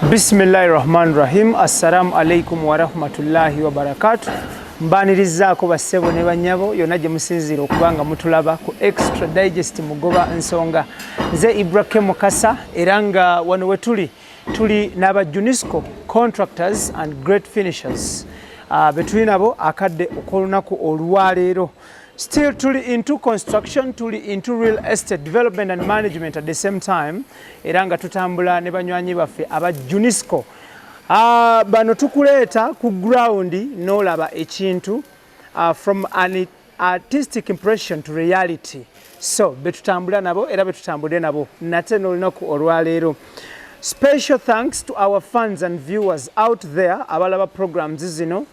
Bismillahi rahmani rahim. Assalamu alaikum warahmatullahi wabarakatu. Mbanirizaako bassebo ne bannyabo yonna gye musinziira okuba nga mutulaba ku Extra Digest Mugoba Nsonga. Nze Ibrahim Mukasa, era nga wano we tuli, tuli n'aba Junisco Contractors and Great Finishers, betuli nabo akadde ok'olunaku olwaleero. Still tuli into construction, tuli into real estate development and management at the same time, era nga tutambula ne banywanyi baffe aba Junisco. Bano tukuleeta ku ground n'olaba ekintu from an artistic impression to reality. So betutambula nabo era betutambudde nabo nate n'olunaku olwaleero. Special thanks to our fans and viewers out there abalaba programs zino.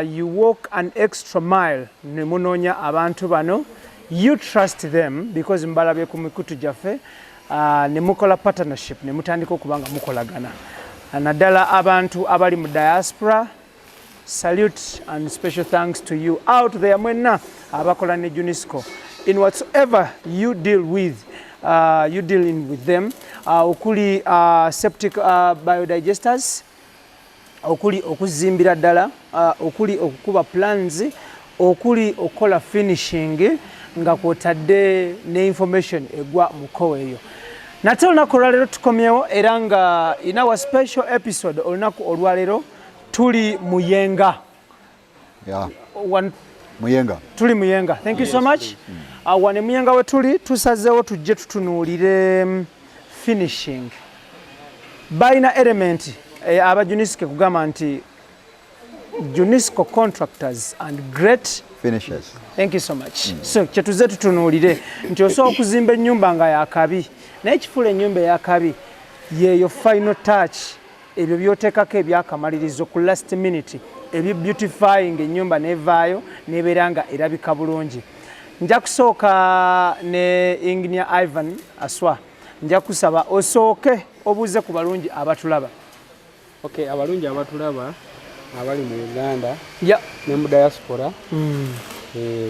You walk an extra mile ne munoonya abantu bano. You trust them because mbalabye ku mikutu gyaffe, ne mukola partnership ne mutandika okuba nga mukolagana, naddala abantu abali mu diaspora. Salute and special thanks to you out there mwenna abakola ne Junisco in whatsoever you deal with, you dealing with them, okuli septic biodigesters, okuli okuzimbira ddala, okuli okukuba plans, okuli okukola finishing nga kwotadde ne information egwa mu kkowa eyo. Nate olunaku olwaleero tukomyewo, era nga in our special episode olunaku olwaleero tuli Muyenga. Yeah. Muyenga. Tuli Muyenga. Thank you so much. Wano Muyenga we tuli, tusazeewo tujje tutunuulire finishing. Balina element aba Junisco kugamba nti Junisco Contractors and Great Finishers. Thank you so much. So kyetuze tutunuulire nti osobola okuzimba ennyumba nga yakabi, naye kifuula ennyumba eyakabi yeeyo final touch, ebyo byoteekako ebyakamalirizo ku last minute, ebi beautifying ennyumba nevaayo nebeera nga erabika bulungi. Nja kusooka ne Engineer Ivan Aswa. Nja kusaba osooke obuuze ku balungi abatulaba. Okay, abalungi abatulaba abali mu Uganda ne mu diaspora,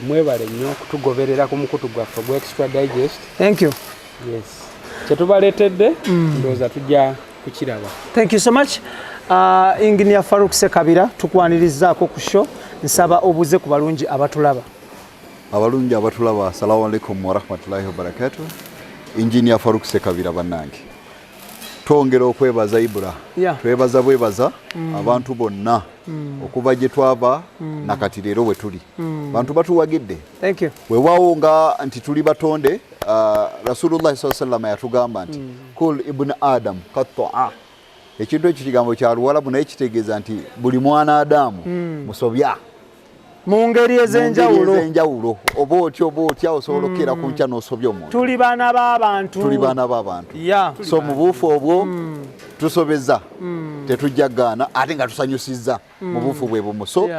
mwebale nnyo okutugoberera ku mukutu gwaffe ogwa Extra Digest. Thank you. Yes, kyetubaleetedde ndowooza tujja kukiraba. Thank you so much. Engineer Faruk Sekabira, tukwanirizaako ku show. Nsaba obuuze ku balungi abatulaba. Abalungi abatulaba, assalamu alaikum warahmatullahi wabarakatuh. Engineer Faruk Sekabira. Bannange, twongera okwebaza Ibra. Twebaza bwebaza abantu bonna okuva gye twava nakati leero bwe tuli. Bantu batuwagidde. Thank you. Weewaawo nga nti tuli batonde, Rasulullahi saa sallama yatugamba nti kul ibn Adam kataa. Ekintu ekyo kigambo kya Luwalabu, naye kitegeeza nti buli mwana Adamu musobya mu ngeri ez'enjawulo. Ez'enjawulo. Oba otya oba otya, osobola okukeera ku nkya n'osobya omuntu. Tuli baana b'abantu. Tuli baana b'abantu. So mu buufu obwo tusobeza, tetujja gaana, ate nga tusanyusizza mu buufu bwe bumu. So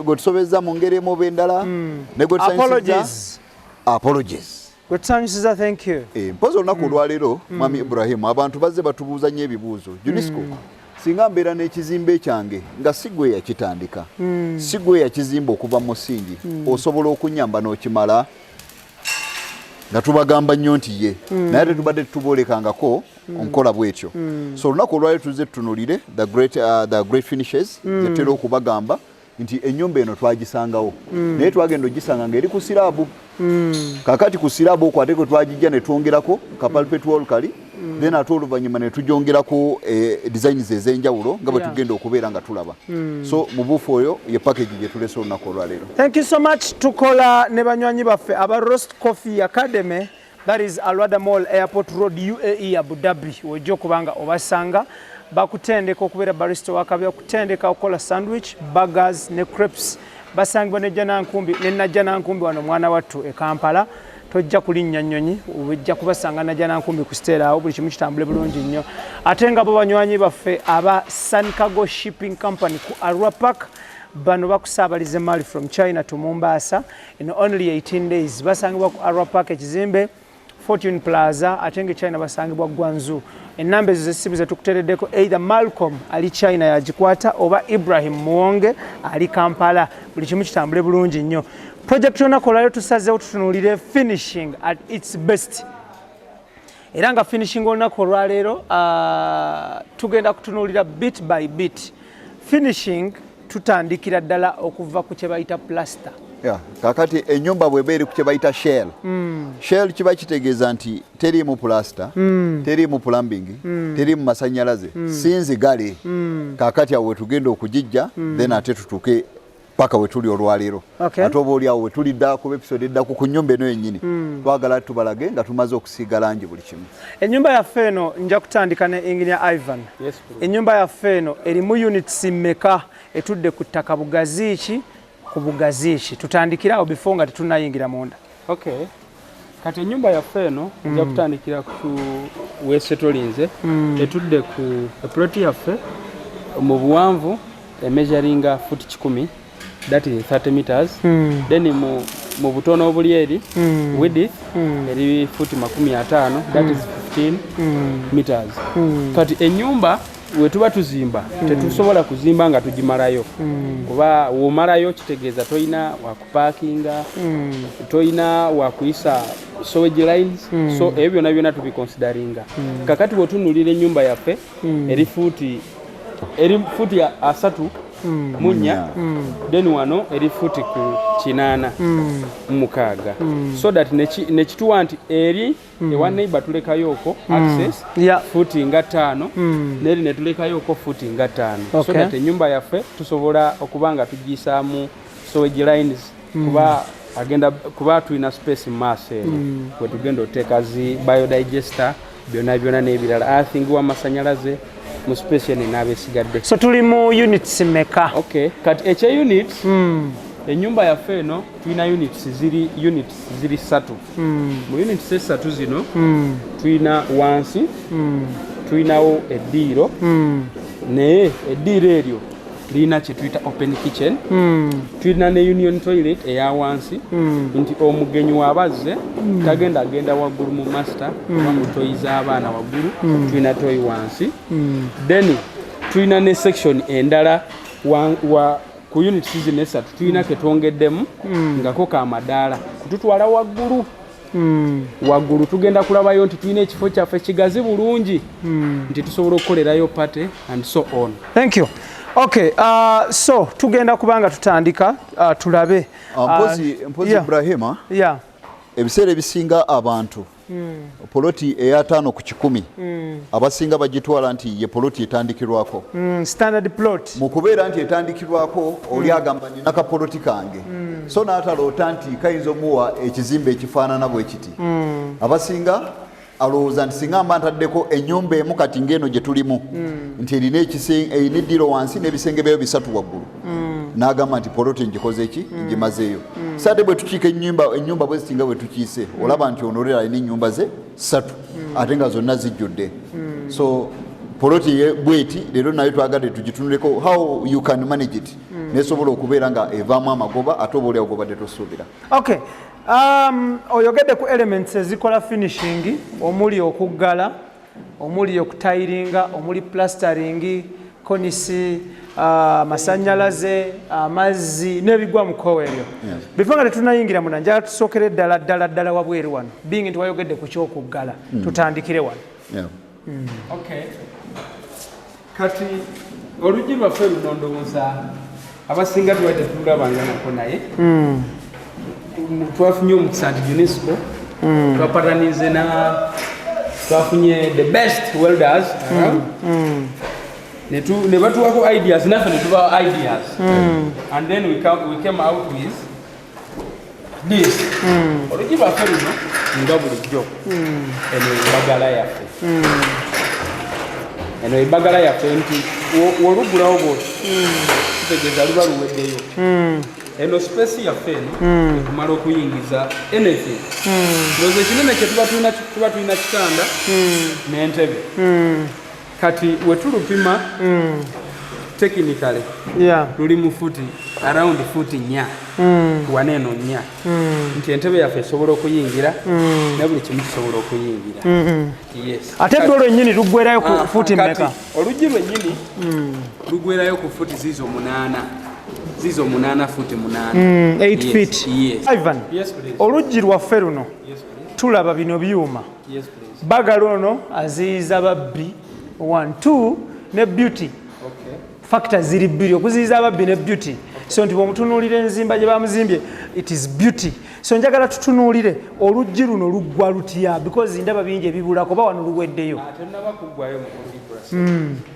gwe tusobeza mu ngeri emu oba endala, ne gwe tusanyusizza, Apologies. apologies. Gwe tusanyusiza, thank you. Mpozi olunaku olwaleero, mwami Ibrahimu, abantu bazze batubuuza nnyo ebibuuzo. Junisco, singa mbeera n'ekizimbe kyange nga si gwe yakitandika, si gwe yakizimba okuva mu musingi, osobola okunyamba n'okimala? Nga tubagamba nnyo nti ye, naye ate tubadde tutuboolekangako nkola bwetyo. So olunaku olwaleero tuzze tutunulire the great finishes zetutera okubagamba nti ennyumba eno twagisangawo, naye twagenda ogisanga ng'eri ku slab. Kakati ku slab okwo ate kwe twagijja ne twongerako ka parapet wall kali, then ate oluvannyuma ne tugyongerako designs ez'enjawulo nga bwe tugenda okubeera nga tulaba. So mu buufu oyo ye package gye tulese olunaku olwaleero. Thank you so much. Tukola ne banywanyi baffe aba Roast Coffee Academy, that is Alwada Mall, Airport Road, UAE, Abu Dhabi. Wojja okubanga obasanga bakutendeka okubeera barista wakabi, okutendeka okukola sandwich, burgers ne crepes. Basangibwa ne Janankumbi ne Najjanankumbi wano mwana wattu e Kampala. Tojja kulinnya nnyonyi, ojja kubasanga Najjanankumbi ku Stella awo, buli kimu kitambule bulungi nnyo. Ate nga bo banywanyi baffe aba Suncargo Shipping Company ku Arua Park. Bano bakusaabaliza emaali from China to Mombasa in only 18 days. Basangibwa ku Arua Park, ekizimbe Fortune Plaza, ate nga China basangibwa Guangzhou. Enamba ezo zessimu zetukutereddeko, either Malcolm ali China yagikwata oba Ibrahim Muwonge ali Kampala. Buli kimu kitambule bulungi nnyo. Project yona kolwayo tusazeewo tutunuulire finishing at its best. Era nga finishing olunaku olwaleero, tugenda kutunuulira bit by bit finishing. Tutandikira ddala okuva ku kye bayita plaster. Yeah. Kakati ennyumba bw'eba eri ku kye bayita shell, shell kiba kitegeeza nti teriimu plaster, teriimu plumbing, teriimu masanyalaze, sinzigale. Kakati awo wetugenda okugijja, then ate tutuuke paka wetuli olwaleero. Ate oba oli awo wetulidda ku episode eddaku ku nnyumba eno yennyini, twagala tubalage nga tumaze okusiiga langi buli kimu. Ennyumba yaffe eno, nja kutandika ne Engineer Ivan. Yes, please. Ennyumba yaffe eno erimu units mmeka? Etudde ku ttaka bugazi ki ku bugazi ki? Tutandikire awo before nga tetunnayingira munda. Okay, kati ennyumba yaffe eno nja kutandikira ku wesetolinze. Etudde ku eploti yaffe mu buwanvu emeasuringa futi 100, that is 30 meters. Then mu butono obuli eri width eri futi 50, that is 15 meters. Kati ennyumba wetuba tuzimba, tetusobola kuzimba nga tugimalayo, kuba womalayo kitegeeza toyina wakupaakinga, toyina wakuyisa sewage lines. So ebyo byonna byonna tubiconsideringa. Kakati bwetunulira ennyumba yaffe eri fuuti 34, then wano eri fuuti ku 86, so that nekituwa nti eri ewa neighbor tulekayoko access fuuti nga 5, neri netulekayoko fuuti nga 5, so that ennyumba yaffe tusobola okuba nga tugiyisaamu sewage lines, kuba agenda kuba tulina space mu maaso eno wetugenda oteeka zi biodigester byonna byonna n'ebirala, earthing w'amasanyalaze mu space eno enaaba esigadde. So tuli mu units meka? Okay, kati ekye units, ennyumba yaffe eno tulina units ziri ssatu. Mu units esatu zino tulina wansi tulinawo eddiiro, naye eddiiro eryo lirina kye tuyita open kitchen. Tulina ne union toilet eya wansi, nti omugenyi waaba azze tagenda agenda waggulu mu master oba mu toyi z'abaana waggulu. Tulina toyi wansi. Then tulina ne section endala wa ku units zino esatu tulina ketwongeddemu ngako kamadaala kututwala waggulu. Waggulu tugenda kulabayo nti tulina ekifo kyaffe kigazi bulungi, nti tusobola okukolerayo party and so on. Thank you. Okay, so tugenda kubanga tutandika, tulabe. Mpozi Ibrahima, ebiseera ebisinga abantu poloti eya 50 ku 100 abasinga bagitwala nti ye poloti etandikirwako. Standard plot. Mu kubeera nti etandikirwako, oli agamba nina kapoloti kange, so n'ataloota nti kayinza omuwa ekizimbe ekifaanana bwe kiti. Abasinga alowooza nti singa mba ntaddeko ennyumba emu kati ng'eno gye tulimu, nti erina erina eddiiro wansi n'ebisenge byayo bisatu waggulu, n'agamba nti poloti ngikoze ki, ngimazeeyo. So ate bwe tukiika ennyumba bwe zitinga bwe tukiise, olaba nti ono olera alina ennyumba ze ssatu ate nga zonna zijjudde. So poloti bweti leero nayo twagadde tugitunuleko how you can manage it nesobola okubeera nga evaamu amagoba, ate oba oliawo gobadde tosuubira. Okay, oyogedde ku elements ezikola finishing, omuli okuggala, omuli okutayiringa, omuli plastering, konisi, amasanyalaze, amazzi n'ebigwa mu kkowa eryo. Before nga tetunayingira muna, njagala tusookere ddala ddala ddala wabweru wano, being nti wayogedde ku kyokuggala, tutandikire wano. Okay. Kati oluggi lwaffe luno, ndowooza abasinga tubadde tetulabanga nako, naye twafunye omukisa nti UNESCO twapatanize na twafunye the best welders around, ne batuwako ideas, naffe ne tubawa ideas, and then we came out with this. Oluggi lwaffe luno nga bulijjo, eno embagala yaffe, eno embagala yaffe nti woluggulawo bwoti kitegeeza luba luweddeyo. Eno space yaffe eno ekumala okuyingiza anything. Ndowooza ekinene kye tuba tulina, tuba tulina kitanda n'entebe. Kati wetulupima technically luli mu futi around futi 4, wana eno 4, nti entebe yaffe esobola okuyingira ne buli kimu kisobola okuyingira. Yes. Ate ddo lwennyini luggwerayo ku futi kati mmeka? Oluggi lwennyini lugwerayo ku futi zizo 8, zizo 8, futi 8. 8 Yes, feet. Yes. Ivan, Yes, please. oluggi lwaffe luno Yes, please. Tulaba bino byuma. Yes, please. Bagala ono aziyiza babbi, one, two, ne beauty. Factor ziri bbiri, okuziyiza ababbi ne beauty. So nti bwomutunuulira enzimba gye bamuzimbye, it is beauty. So njagala tutunuulire oluggi luno luggwa lutya, because ndaba bingi ebibulako, ba wano luweddeyo. Tennaba kuggwayo, mukulu Ibra.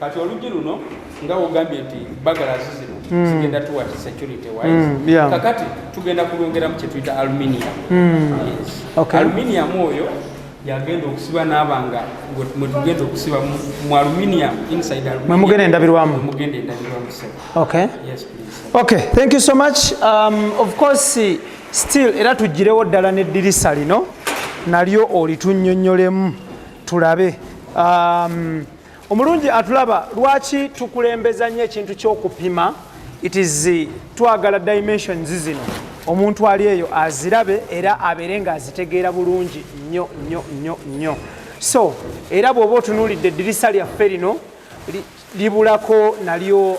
Kati oluggi luno, nga wogambye nti burglars zino zigenda tuwa security wise, kakati tugenda kulwongeramu kye tuyita aluminium. Yes. Aluminium oyo yagenda okusiba n'abanga mwe tugenda okusiba mu aluminium, inside aluminium. Mwe mugenda endabirwamu. Mwe mugenda endabirwamu, sir. Yes, please. Okay, thank you so much. Of course, still era tugirewo ddala n'eddirisa lino nalyo olitunnyonnyolemu tulabe. Omulungi atulaba, lwaki tukulembeza nnyo ekintu ky'okupima? It is twagala dimensions zino omuntu ali eyo azirabe era abeere ng'azitegeera bulungi nnyo nnyo nnyo nnyo. So era bw'oba otunuulidde eddirisa lyaffe lino libulako nalyo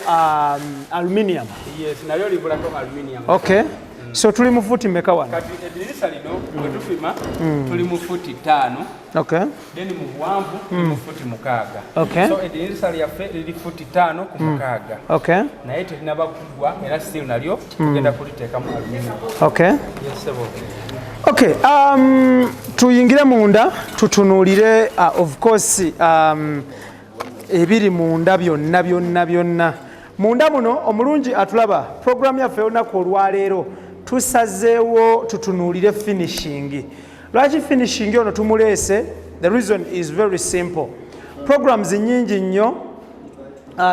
aluminium. Yes, nalyo libulako aluminium. Okay, so tuli mu futi meka wano? Kati eddirisa lino bwe tupima, tuli mu futi 5. Then mu buwanvu tuli mu futi 6. So eddirisa lyaffe liri futi 5 ku 6. Naye terinaba kuggwa, era still nalyo tugenda kuliteekamu aluminium. Yes, sebo. Okay, tuyingire munda tutunuulire, of course, ebiri munda byonna byonna byonna munda muno. Omulungi atulaba, programu yaffe olunaku olwaleero tusazeewo tutunuulire finishing. Lwaki finishing ono tumuleese? The reason is very simple. Programs nyingi nnyo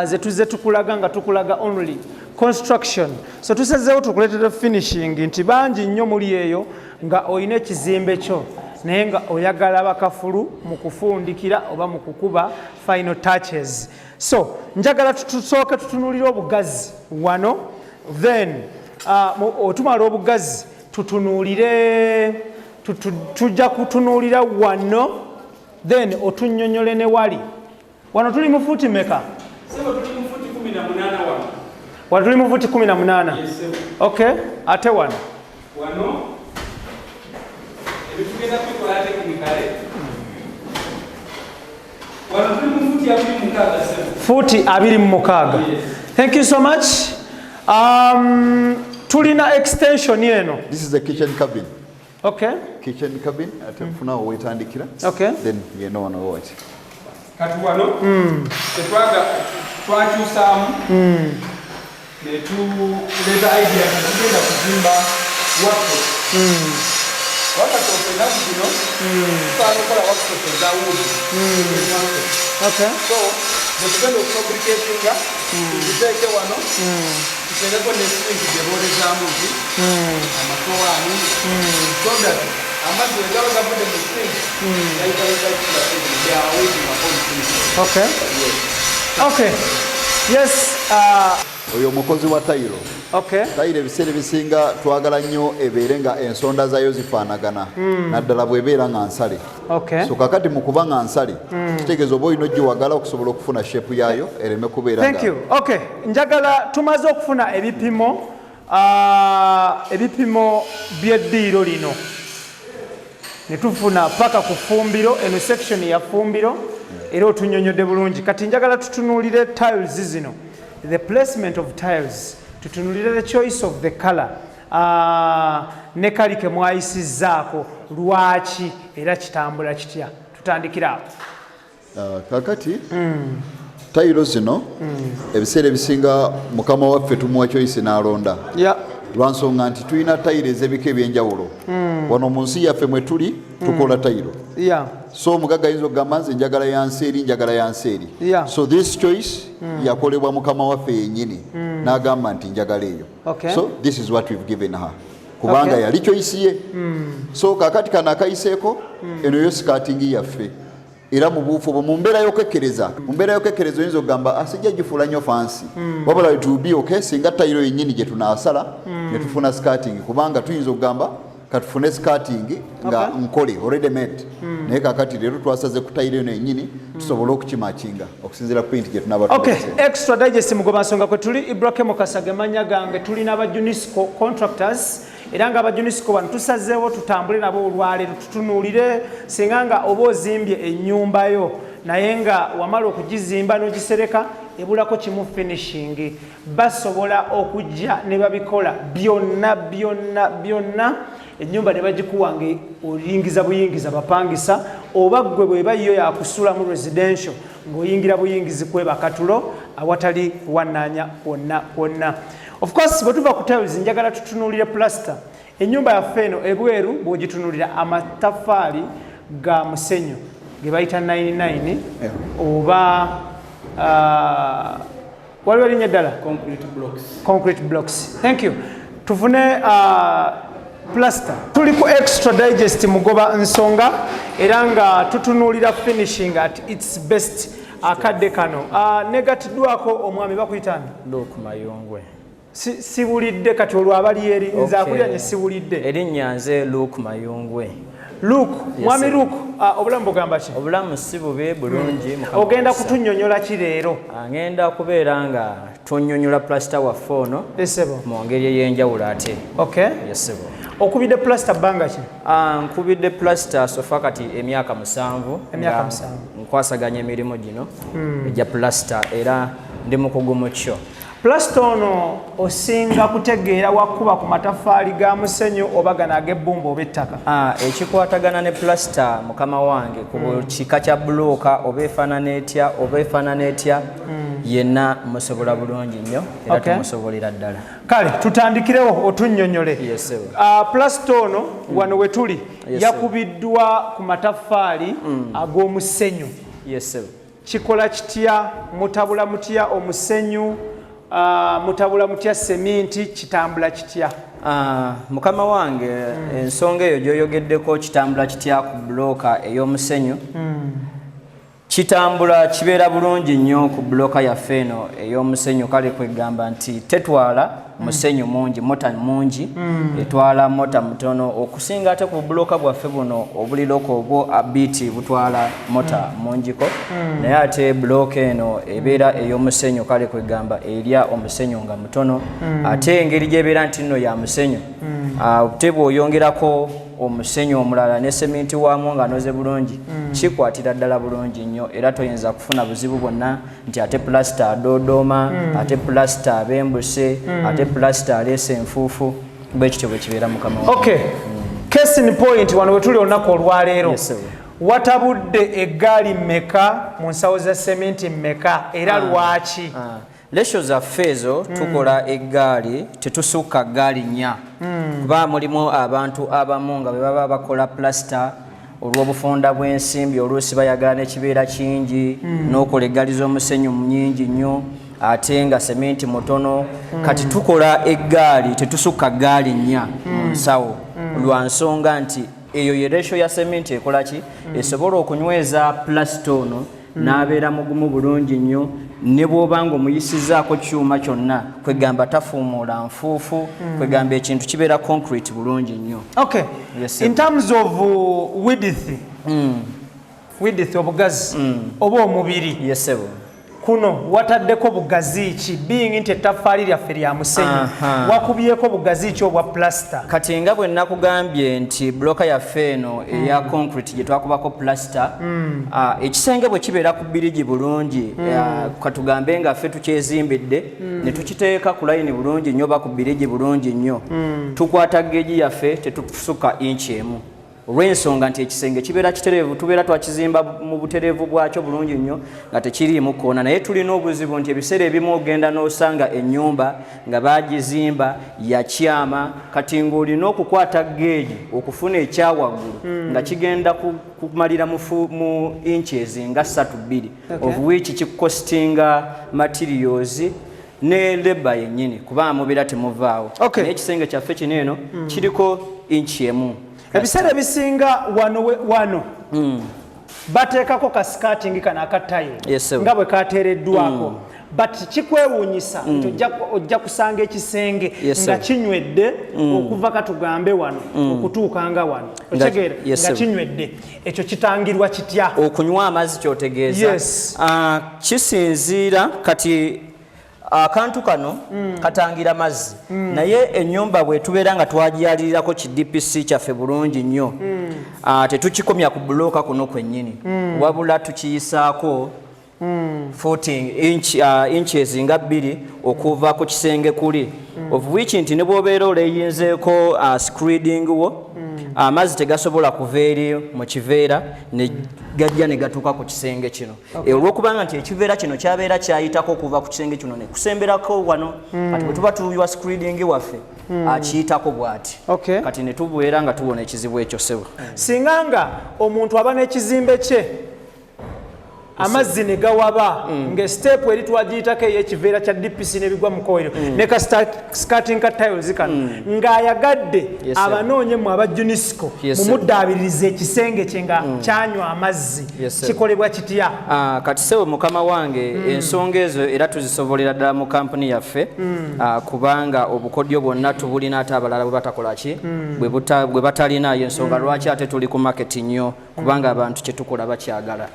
ze tuzze tukulaga nga tukulaga only construction, so tusazeewo tukuleetera finishing nti bangi nnyo muli eyo nga olina ekizimbe kyo naye nga oyagala bakafulu mu kufundikira oba mu kukuba final touches. So njagala tusooke tutunuulire obugazi wano, then otumala obugazi tutunuulire tujja kutunuulira wano, then otunnyonnyole ne wali. Wano tuli mu futi meka? Sebo, tuli mu futi 18 wano. Wano tuli mu futi 18? Yes, sebo. Okay, ate wano? Wano ebitugenda kubikola technically, wano tuli mu futi 26, sebo. Futi 26? Yes. Thank you so much. Tulina extension eno. This is the kitchen cabin. Kitchen cabin, ate nfunawo wetandikira. Then yeno wano wati. Kati wano tetwaga twakyusaamu netuleeta idea nti tugenda kuzimba workshop. Workshop ennaku zino tusobola okukola workshop eza wood. So bwetugenda okufabricatinga, tuziteeke wano, tuteekeko ne sink gye boolezaamu nti amasowaani, so that amazzi bwe gaba gavudde mu sink gayita they are waiting upon sink. Okay, yes. Oyo omukozi wa tayiro. Tayiro ebiseera ebisinga twagala nnyo ebeere nga ensonda zaayo zifaanagana, naddala bw'ebeera nga nsale. So kakati mu kuba nga nsale, kitegeeza oba olina ogiwagala okusobola okufuna shape yaayo ereme kubeera. Thank you. Okay, njagala tumaze okufuna ebipimo, ebipimo by'eddiiro lino ne tufuna paka ku ffumbiro. Eno section ya ffumbiro era otunyonyodde bulungi. Kati njagala tutunuulire tiles zino, the placement of tiles, tutunuulire the choice of the color, ne kali ke mwayisizzaako lwaki era kitambula kitya. Tutandikira awo. Kakati tayiro zino ebiseera ebisinga mukama waffe tumuwa choice n'alonda, lwansonga nti tulina tayiro ez'ebika ebyenjawulo wano mu nsi yaffe mwe tuli tukola tayiro. So omugagga ayinza okugamba, "Nze njagala yansi eri, njagala yansi eri." So this choice yakolebwa mukama waffe yennyini n'agamba nti njagala eyo. So this is what we've given her kubanga yali choice ye. So kakati kano akayiseeko, eno yo skirting yaffe era mu buufu obwo mu mbeera y'okwekkereza, mu mbeera y'okwekkereza oyinza okugamba asijja gifuula nnyo fancy, wabula it will be okay singa tayiro yennyini gye tunaasala ne tufuna skirting, kubanga tuyinza okugamba katufune skirting nga nkole already made, naye kakati leero twasaze ku tayiro eno yennyini tusobole okukimatchinga okusinziira ku print gye tunaaba tuleese. Extra Digest mugoba nsonga kwe tuli, Ibrahim Kasage manya gange, tulina aba Junisco Contractors. Era nga abajunisiko bano tusazeewo tutambule nabo olwaleero, tutunuulire singa nga oba ozimbye ennyumba yo naye nga wamala okugizimba n'ogisereka, ebulako kimu, finishing. Basobola okujja ne babikola byonna byonna byonna, ennyumba ne bagikuwa nga oyingiza buyingiza bapangisa, oba ggwe bweba yo yakusulamu residential, ng'oyingira buyingizi kwebakatulo awatali kuwannaanya kwonna kwonna. Of course, bwe tuva ku tiles, njagala tutunuulire plaster. Ennyumba yaffe eno ebweru bw'ogitunulira, amataffaali ga musenyu ge bayita 99 oba waliwo erinnya eddala? Concrete blocks. Concrete blocks, thank you. Tufune plaster. Tuli ku Extra Digest Mugoba Nsonga, era nga tutunuulira finishing at its best. Akadde kano negatiddwako omwami, bakuyitani? Luke Mayungwe. Siwulidde kati olwo abali eri nze akulira nye siwulidde. Erinnya nze Luke Mayungwe. Luke, mwami sir. Luke, obulamu bugamba ki? Obulamu si bubi, bulungi, Mukama Ogenda wisa. kutunnyonnyola ki leero? Ngenda kubeera nga tunnyonnyola plaster waffe ono Esebo. mu ngeri ey'enjawulo ate. Yes, ssebo. Okubidde plaster bbanga ki? Nkubidde plaster so far kati emyaka 7. Emyaka nga 7. nkwasaganya emirimu gino egya plaster, era ndi mukugu mu kyo. Plaster ono osinga kutegeera wakuba ku mataffaali ga musenyu oba gano ag'ebbumba oba ettaka? Ekikwatagana ne plaster, mukama wange, ku kika kya bulooka oba efaanana etya oba efaanana etya, yenna musobola bulungi nnyo era tumusobolera ddala. Kale tutandikirewo otunnyonnyole. Yes, sir. Plaster ono wano we tuli Yes, sir. yakubiddwa ku mataffaali ag'omusenyu. Yes, sir. Kikola kitya? Mutabula mutya omusenyu? Mutabula mutya seminti? Kitambula kitya? Mukama wange, ensonga eyo gy'oyogeddeko, kitambula kitya ku bulooka ey'omusenyu, kitambula kibeera bulungi nnyo ku bulooka yaffe eno ey'omusenyu. Kale kwegamba nti tetwala musenyu mungi, mortar mungi, etwala mortar mutono okusinga ate ku bulooka bwaffe buno obuliroko obwo abiti butwala mortar mungiko. Naye ate bulooka eno ebeera ey'omusenyu, kale kwegamba erya omusenyu nga mutono. Ate engeri gyebeera nti nno ya musenyu, ate bw'oyongerako omusenyu omulala ne seminti waamu ng'anoze bulungi, kikwatira ddala bulungi nnyo, era toyinza kufuna buzibu bwonna nti ate pulasita adoodooma, ate pulasita abembuse, ate pulasita aleese enfuufu. Bwe kityo bwe kibeera, mukama wange. Okay, case in point, wano wetuli olunaku olwaleero, Yes, sir. watabudde eggaali mmeka mu nsawo za seminti mmeka, era lwaki? Ratio zaffe ezo, tukola eggaali, tetusukka ggaali 4, kuba mulimu abantu abamu nga bwe baba bakola plaster, olw'obufunda bw'ensimbi oluusi bayagala n'ekibeera kingi, n'okola eggaali z'omusenyu nyingi nnyo ate nga seminti mutono. Kati tukola eggaali, tetusukka ggaali 4 mu nsawo, lwa nsonga nti eyo ye ratio ya seminti ekola ki, esobola okunyweza plaster ono n'abeera mugumu bulungi nnyo, ne bw'oba nga omuyisizaako kyuma kyonna, kwegamba tafuumuula nfuufu, kwegamba ekintu kibeera concrete bulungi nnyo. Yes, sir. In terms of width, width, obugazi oba omubiri, Yes, sir. kuno wataddeko bugazi ki, being nti ettaffaali lyaffe lya musenyu? Wakubyeko bugazi ki obwa plaster? Kati nga bwe nakugambye nti bulooka yaffe eno eya concrete gye twakubako plaster, ekisenge bwe kibeera ku birigi bulungi, katugambe nga ffe tukyezimbidde ne tukiteeka ku layini bulungi nnyo oba ku birigi bulungi nnyo, tukwata gauge yaffe, tetusuka inchi 1, olw'ensonga nti ekisenge kibeera kitereevu, tubeera twakizimba mu butereevu bwakyo bulungi nnyo nga tekiriimu koona. Naye tulina obuzibu nti ebiseera ebimu ogenda n'osanga ennyumba nga bagizimba yakyama, kati ng'olina okukwata gauge okufuna ekyawaggulu nga kigenda kumalira mu inches nga 3 2, of which kikostinga materials ne labour yennyini, kubanga mubeera temuvaawo. Naye ekisenge kyaffe kino eno kiriko inchi 1. Ebiseera ebisinga wano wano bateekako ka skirting kano aka tile Yes, sir. nga bwe kateereddwako, but kikwewuunyisa nti ojja kusanga ekisenge Yes, sir. nga kinywedde okuva katugambe wano okutuuka nga wano. Okitegeera? Yes, Nga sir. kinywedde. Ekyo kitangirwa kitya? Okunywa amazzi kyotegeeza? Yes. Kisinziira kati. Akantu kano katangira mazzi, naye ennyumba bwe tubeera nga twagiyalirirako ki DPC kyaffe bulungi nnyo, tetukikomya ku bulooka kuno kwennyini, wabula tukiyisaako 14 inches nga 2 okuva ku kisenge kuli, of which nti ne bw'obeera oleyinzeeko screeding wo, amazzi tegasobola kuva eri mu kiveera ne gajja ne gatuuka ku kisenge kino. Olw'okubanga nti ekiveera kino kyabeera kyayitako okuva ku kisenge kino ne kusemberako wano, kati bwe tuba tuyiwa screeding waffe, akiyitako bw'ati. Kati ne tubeera nga tuwona ekizibu ekyo, ssebo. Singa nga omuntu aba n'ekizimbe kye, amazzi ne gawaba, nga step eri twagiyitako ey'ekiveera kya DPC n'ebigwa mu koero ne ka skirting ka tiles kano, ng'ayagadde Yes, sir. abanoonye mu aba Junisco Yes, sir. mumuddaabiririza ekisenge kye nga kyanywa amazzi, Yes, sir. kikolebwa kitya? Kati sebo mukama wange, ensonga ezo era tuzisobolera ddala mu kampuni yaffe, kubanga obukodyo bwonna tubulina ate abalala bwe batakola ki, bwe batalina. Ensonga lwaki ate tuli ku market nnyo, kubanga abantu kyetukola bakyagala.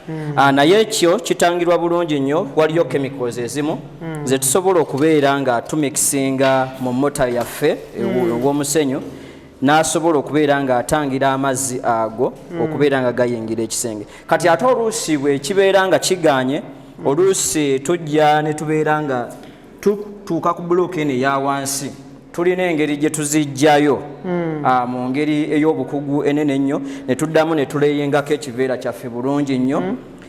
Naye ekyo kitangirwa bulungi nnyo. Waliyo chemicals ezimu zetusobola okubeera nga tumixinga mu mortar yaffe ow'omusenyu, n'asobola okubeera ng'atangira amazzi ago okubeera nga gayingira ekisenge. Kati ate oluusi bwe kibeera nga kiganye, oluusi tujja ne tubeera nga tutuuka ku bulooka eno eya wansi, tulina engeri gye tuzijjayo mu ngeri ey'obukugu enene ennyo, ne tuddamu ne tuleyingako ekiveera kyaffe bulungi nnyo.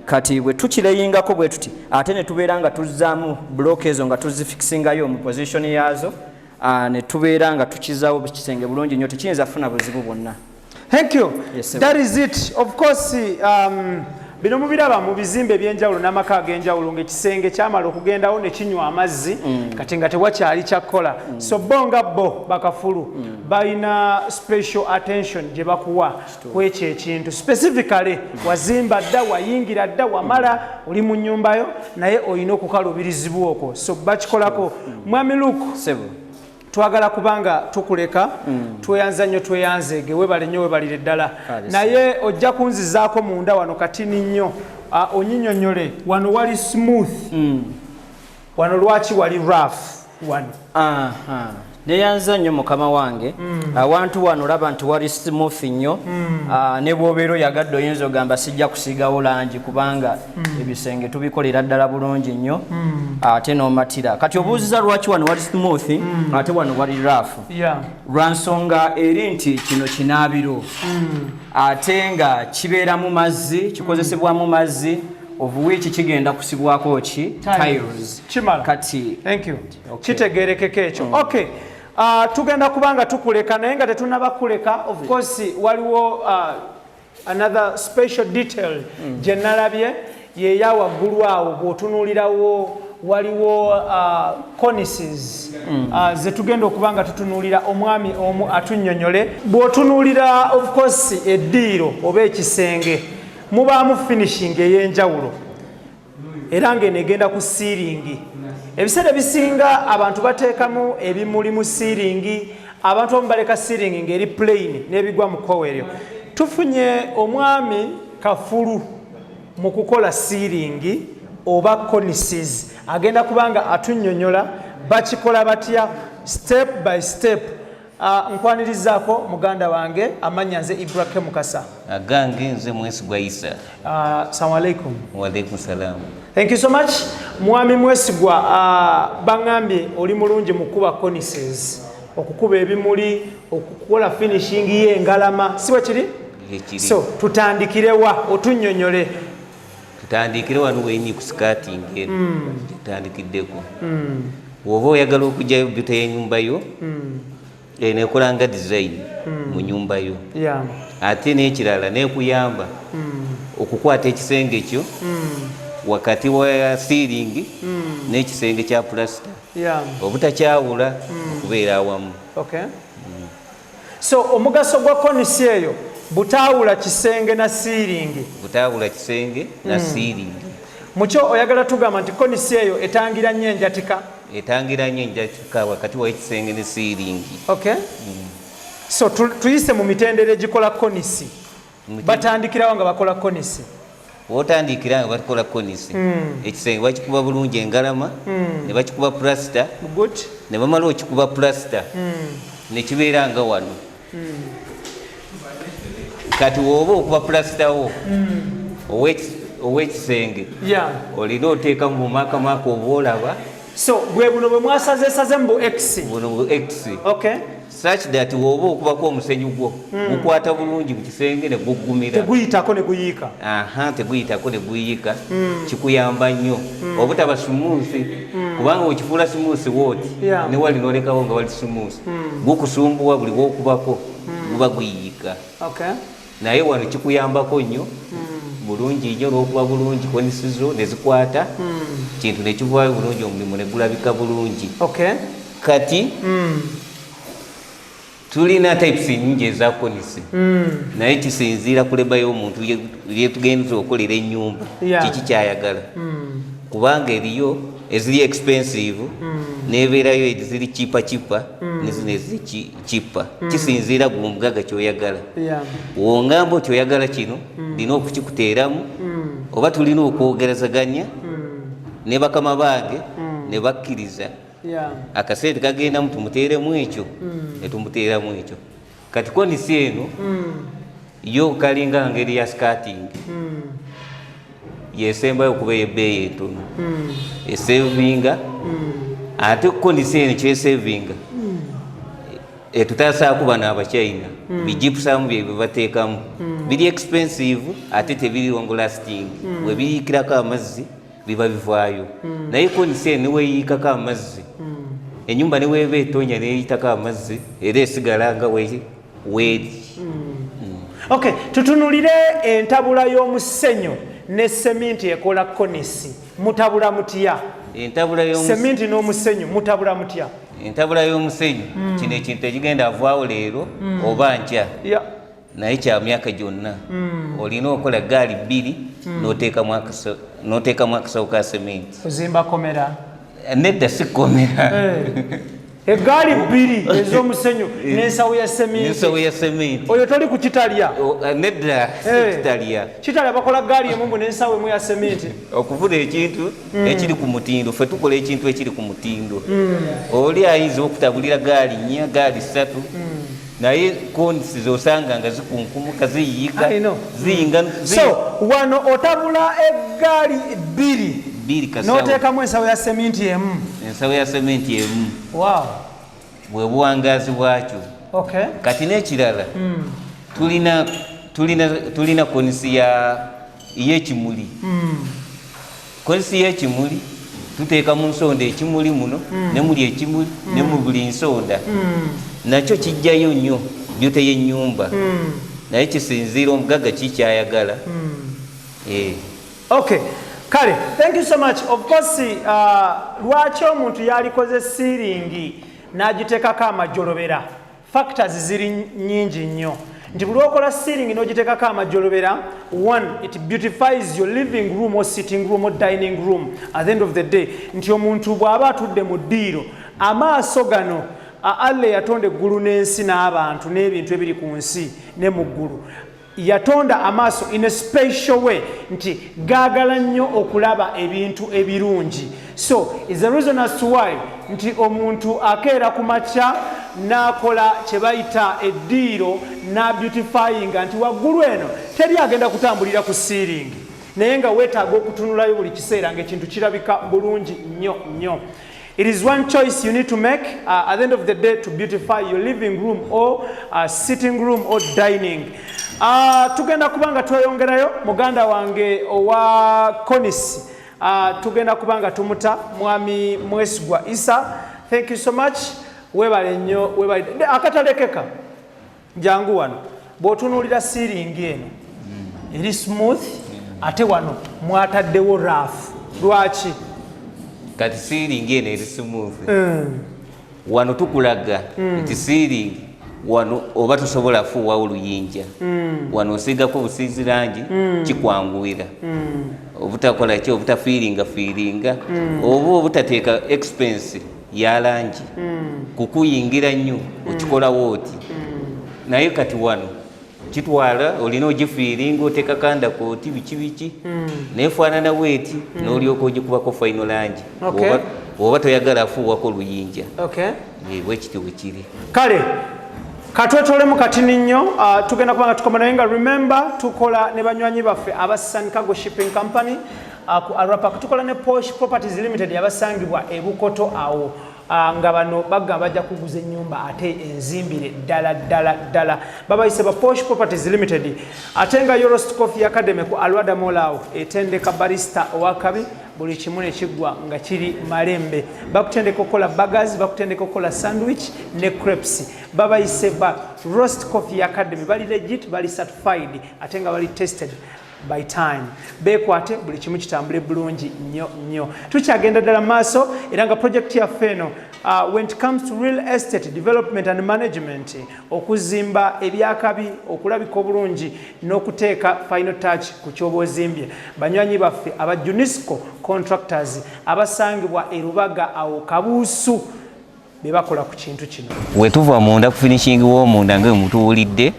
Kati bwe tukireyingako bwe tuti, ate ne tubeera nga tuzzaamu bulooka ezo nga tuzifikisingayo mu position yaazo, ne tubeera nga tukizaawo kisenge bulungi nnyo, tekiyinza kufuna buzibu bwonna. Thank you. Yes, sir. That is it. Of course, bino mubiraba mu bizimbe ebyenjawulo n'amaka ag'enjawulo, ng'ekisenge kyamala okugendawo ne kinywa amazzi, kati nga tewakyali kyakkola. So bo nga bo bakafulu balina special attention gye bakuwa ku ekyo ekintu specifically. Wazimba dda, wayingira dda, wamala oli mu nnyumbayo, naye olina okukaluubirizibwa okwo, so bakikolako. Mwami Luke, Sebo. twagala kubanga tukuleka. Tweyanza nnyo, tweyanzeege, webale nnyo, webalire ddala. Kale, Naye ojja kunzizaako munda wano katini nnyo, onyinyonnyole wano wali smooth, wano lwaki wali rough wano? Aha. Neyanza nnyo mukama wange. Awantu wano olaba nti wali smooth nnyo. Ne bw'obeera oyagadde oyinza ogamba sijja kusiigawo langi, kubanga ebisenge tubikolera ddala bulungi nnyo ate n'omatira. Kati obuuziza lwaki wano wali smooth ate wano wali rough? Lwa nsonga eri nti kino kinaabiro, ate nga kibeera mu mazzi, kikozesebwa mu mazzi, of which kigenda kusibwako ki? Tiles. Kimala. Kati Thank you. Okay. Kitegerekeko ekyo. Okay, tugenda kubanga tukuleka, naye nga tetunaba kuleka, of course waliwo another special detail gye nalabye yeya waggulu awo. Bw'otunuulirawo waliwo cornices ze tugenda okuba nga tutunuulira, omwami omu atunnyonnyole. Bw'otunuulira of course eddiiro oba ekisenge, mubaamu finishing ey'enjawulo, era ng'eno egenda ku siiringi. Ebiseera ebisinga abantu bateekamu ebimuli mu siiringi, abantu abamu baleka siiringi ng'eri plain n'ebigwa mu kkowa eryo. Tufunye omwami kafulu mu kukola siiringi oba cornices, agenda kubanga atunnyonnyola bakikola batya step by step. Nkwanirizaako muganda wange, amannya nze Ibrahim Mukasa. Agange nze Mwesigwa Isa. Assalamu alaikum. Walaikum salamu. Thank you so much. Mwami Mwesigwa, baŋŋambye oli mulungi mu kukuba cornices, okukuba ebimuli, okukola finishing y'engalama, si bwe kiri? Ekiri. So tutandikirewa otunnyonnyole? Tutandikire wano wenyi ku skirting eno tutandikiddeko. Bw'oba oyagala okugyayo beauty y'ennyumba yo, eno ekola nga design mu nyumba yo. Ate n'ekirala nekuyamba okukwata ekisenge kyo wakati wa ceiling n'ekisenge kya pulasita, obutakyawula, okubeera awamu. Okay. So omugaso gwa cornice eyo butaawula kisenge na siiringi. Butaawula kisenge na ceiling. Mukyo oyagala tugamba nti cornice eyo etangira nnyo enjatika. Etangira nnyo enjatika wakati w'ekisenge ne ceiling. Okay. So tuyise mu mitendera egikola cornice. Batandikirawo nga bakola cornice. Wotandikira nga batukola konisi, ekisenge bakikuba bulungi engalama, ne bakikuba pulasita. Ne bamala okikuba pulasita, nekibeera nga wano. Kati woba okuba pulasitawo ow'ekisenge, olina oteekamu bumakamaka oba olaba. So bwe buno bwe mwasazesaze mu bu X? Buno bu X. Okay. Such that woba okubako omusenyu gwo, gukwata bulungi mu kisenge ne guggumira. Teguyitako ne guyiika. Aha, teguyitako ne guyiika. Kikuyamba nnyo obutaba smooth, kubanga okifuula smooth wooti, ne wali nolekawo nga wali smooth, gukusumbuwa buli wokubako guba guyiika. Naye wano kikuyambako nnyo bulungi nnyo n'okuba bulungi konisizo ne zikwata kintu nekivaayo bulungi, omulimu ne gulabika bulungi. Kati tulina types nyingi eza konisi, naye kisinziira ku labour y'omuntu lyetugenza okolera ennyumba, kiki kyayagala, kubanga eriyo eziri expensive, nebeerayo eziri cheaper cheaper, nezino eziri cheaper. Kisinziira gwe omugaga kyoyagala. Wongamba oti oyagala kino, nina okukikuteeramu, oba tulina okwogerezaganya ne bakama bange ne bakkiriza akasente kagendamu tumuteeremu ekyo, ne tumuteeramu ekyo. Kati konisi eno yo kalinga ngeri ya skirting, yesembayo okuba eyebbeeyi entono, esevinga. Ate konisi eno kyesevinga, etutasaako bano Abachina, bi gypsum bye bateekamu biri expensive, ate tebiri long lasting. Bwe biyiikirako amazzi biba bivaayo. Naye konisi eno neweeyiikako amazzi, enyumba neweeba etonya neyitako amazzi, era esigala nga weeri. Okay, tutunulire entabula y'omusenyu ne seminti ekola konisi. Mutabula mutya? Entabula y'omusenyu? Seminti n'omusenyu mutabula mutya? Entabula y'omusenyu, kino ekintu ekigenda avaawo leero oba nkya, naye kya myaka gyonna. Olina okola gaali 2, n'oteekamu akasawo ka sementi. Ozimba komera? Nedda, si komera. Egaali 2 ez'omusenyu n'ensawo ya seminti? N'ensawo ya sementi. Oyo toli ku kitalya? Nedda, si kitalya. Kitalya bakola gaali emu mbu n'ensawo emu ya seminti. Okufuna ekintu ekiri ku mutindo, ffe tukola ekintu ekiri ku mutindo. Oli ayinza okutabulira gaali 4, gaali 3, naye konisi zosanga nga zikunkumuka, ziyiika. I know. Ziyinga. So wano otabula eggaali 2, 2 kasawo, n'oteekamu ensawo ya seminti emu? Ensawo ya sementi emu. Bwe buwangaazi bwakyo. Kati n'ekirala, tulina konisi ya y'ekimuli. Konisi y'ekimuli tuteeka mu nsonda ekimuli muno, ne muli ekimuli, ne mu buli nsonda. Nakyo kijjayo nnyo beauty y'ennyumba, naye kisinziira omugagga kikyayagala. Okay, kale, thank you so much. Of course, lwaki omuntu yalikoze ceiling n'agiteekako amajolobera? Factors ziri nyingi nnyo, nti buli lwokola ceiling n'ogiteekako amajolobera, one, it beautifies your living room or sitting room or dining room. At the end of the day, nti omuntu bw'aba atudde mu ddiiro, amaaso gano, Allah yatonda eggulu n'ensi n'abantu n'ebintu ebiri ku nsi ne mu ggulu, yatonda amaaso in a special way nti gaagala nnyo okulaba ebintu ebirungi. So is the reason as to why nti omuntu akeera ku makya n'akola kye bayita eddiiro n'abeautifyinga, nti waggulu eno teri agenda kutambulira ku ceiling, naye nga weetaaga okutunulayo buli kiseera ng'ekintu kirabika bulungi nnyo nnyo. It is one choice you need to make at the end of the day to beautify your living room or sitting room or dining. Tugenda kubanga tweyongerayo muganda wange owa Konis. Tugenda kubanga tumuta Mwami Mwesigwa Isa. Thank you so much. Webale nnyo, webale. Akatalekeka. Jangu wano. Bw'otunuulira ceiling eno eri smooth, ate wano mwataddewo rough. Lwaki? Kati ceiling eno eri smooth. Wano tukulaga nti ceiling wano oba tosobola fuuwawo luyinja, wano osiigako busiizi langi, kikwanguwira obutakola ki, obutafiiringa fiiringa, oba obutateeka expense ya langi kukuyingira nnyo, okikolawo oti. Naye kati wano Kitwala olina ogifillinga, oteekako undercoat, biki biki, nefaanana bweti, n'olyoka ogikubako final langi. Oba toyagala afuuwako luyinja. Bwekiti bwe kiri. Kale katwetolemu katini nnyo. Tugenda kuba nga tukoma, naye nga remember, tukola ne banywanyi baffe aba Sun Cargo Shipping Company ku Arapak. Tukola ne Posh Properties Limited abasangibwa e Bukoto awo, nga bano bagamba bajja kuguza ennyumba ate enzimbire ddala ddala ddala. Babayise ba Posh Properties Limited. Ate nga Yorost Coffee Academy ku Alwada Mall awo etendeka barista owakabi, buli kimu ne kiggwa nga kiri malembe. Bakutendeka okukola burgers, bakutendeka okukola sandwich ne crepes. Babayise ba Roast Coffee Academy, bali legit, bali certified, ate nga bali tested by time. Bekwate, buli kimu kitambule bulungi nnyo nnyo. Tukyagenda ddala maaso, era nga project yaffe eno, when it comes to real estate development and management, okuzimba ebyakabi, okulabika obulungi n'okuteeka final touch ku kyoba ozimbye, banywanyi baffe aba Junisco Contractors abasangibwa e Rubaga awo Kabuusu be bakola ku kintu kino. Wetuva munda ku finishing w'omunda nga mutuwulidde,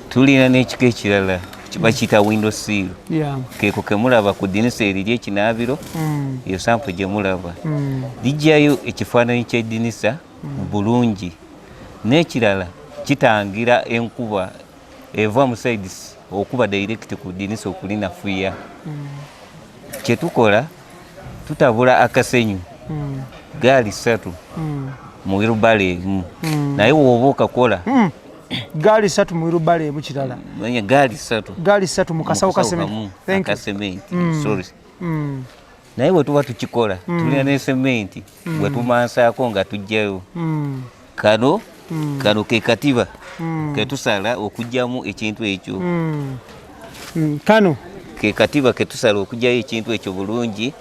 tulina n'ekika ekirala bakiyita window sill. Keeko kemulaba ku ddinisa eriri ekinaabiro. Eyo sample gye mulaba lijjayo ekifaananyi ky'eddinisa bulungi. N'ekirala, kitangira enkuba eva mu sides okuba direct ku ddinisa okulinafuya. Kyetukola, tutabula akasenyu gaali 3 mu wheelbarrow emu, naye woba okakola Gaali 3 mu wheelbarrow emu kirala. Manya gaali 3 Gaali 3 mu kasawo ka kamu cement. Thank you. Akasementi, sorry. Naye bwe tuba tukikola, tulina ne sementi bwe tumansaako nga tujjayo. Kano ke katiba ketusala okugyamu ekintu ekyo. Kano Ke katiba ketusala okugyayo ekintu ekyo bulungi.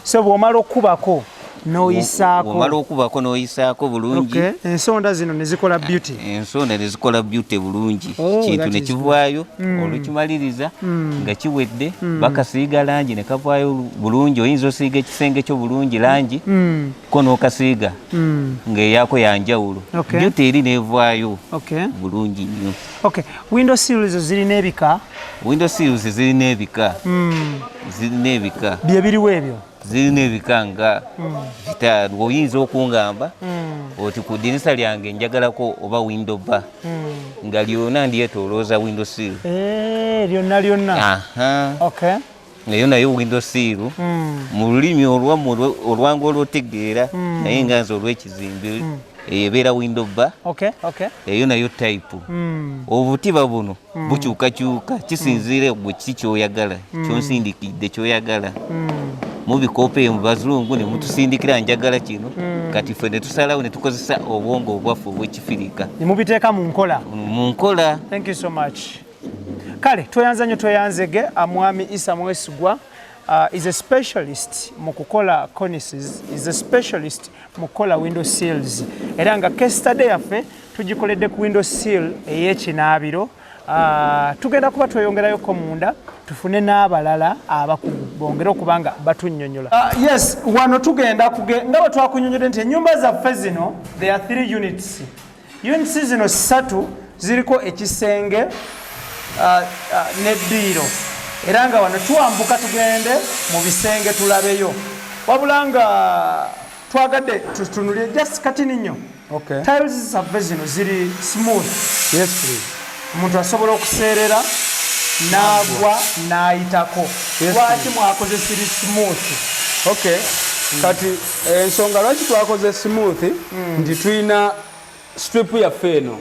So bw'omala okubako n'oyisaako. Bw'omala okubako n'oyisaako bulungi. Okay. Ensonda zino ne zikola beauty. Ensonda ne zikola beauty bulungi. Oh, kintu that ne is kivaayo. Olukimaliriza nga kiwedde, bakasiiga langi ne kavaayo bulungi. Oyinza osiiga ekisenge kyo bulungi langi, ko n'okasiiga ng'eyako yanjawulo. Beauty eri nevaayo bulungi nnyo. Okay. Window sills zirina ebika? Window sills zirina ebika, zirina ebika. Bye biriwo ebyo? Zirina ebika nga 5. Oyinza okungamba oti ku ddinisa lyange njagalako oba window bar nga lyona ndyetolooza window sill. Eh, lyonna lyonna. Aha. Eyo nayo window sill mu lulimi olwammwe olwangu olwotegeera, naye nga nze olw'ekizimbe, eyo ebeera window bar. Eyo nayo type. Obutiba buno bukyukakyuka kisinziira gwe kiki kyoyagala, kyonsindikidde kyoyagala. Mubikopa eyo mu bazungu ne mutusindikira njagala kino, kati ffe ne tusalawo ne tukozesa obwongo obwaffe obw'ekifirika Ne mubiteeka mu nkola. Mu nkola. Thank you so much. Kale tweyanza nnyo, tweyanzege. Mwami Isa Mwesigwa is a specialist mu kukola cornices, is a specialist mu kukola window sills, era nga case study yaffe tugikoledde ku window sill ey'ekinaabiro. Tugenda kuba tweyongerayoko munda tufune n'abalala abakugu bongere okuba nga batunnyonnyola. Yes, wano tugenda nga bwe twakunnyonnyodde nti ennyumba zaffe zino, there are three units. Units zino 3 ziriko ekisenge n'eddiiro, era nga wano twambuka tugende mu bisenge tulabeyo, wabula nga twagadde tutunulire just katini nnyo. Tiles zaffe zino ziri smooth. Yes, please. Omuntu asobola okuseerera n'agwa n'ayitako. Yes. Lwaki mwakoze siri smooth? Okay. Kati ensonga lwaki twakoze smooth nti tulina strip yaffe eno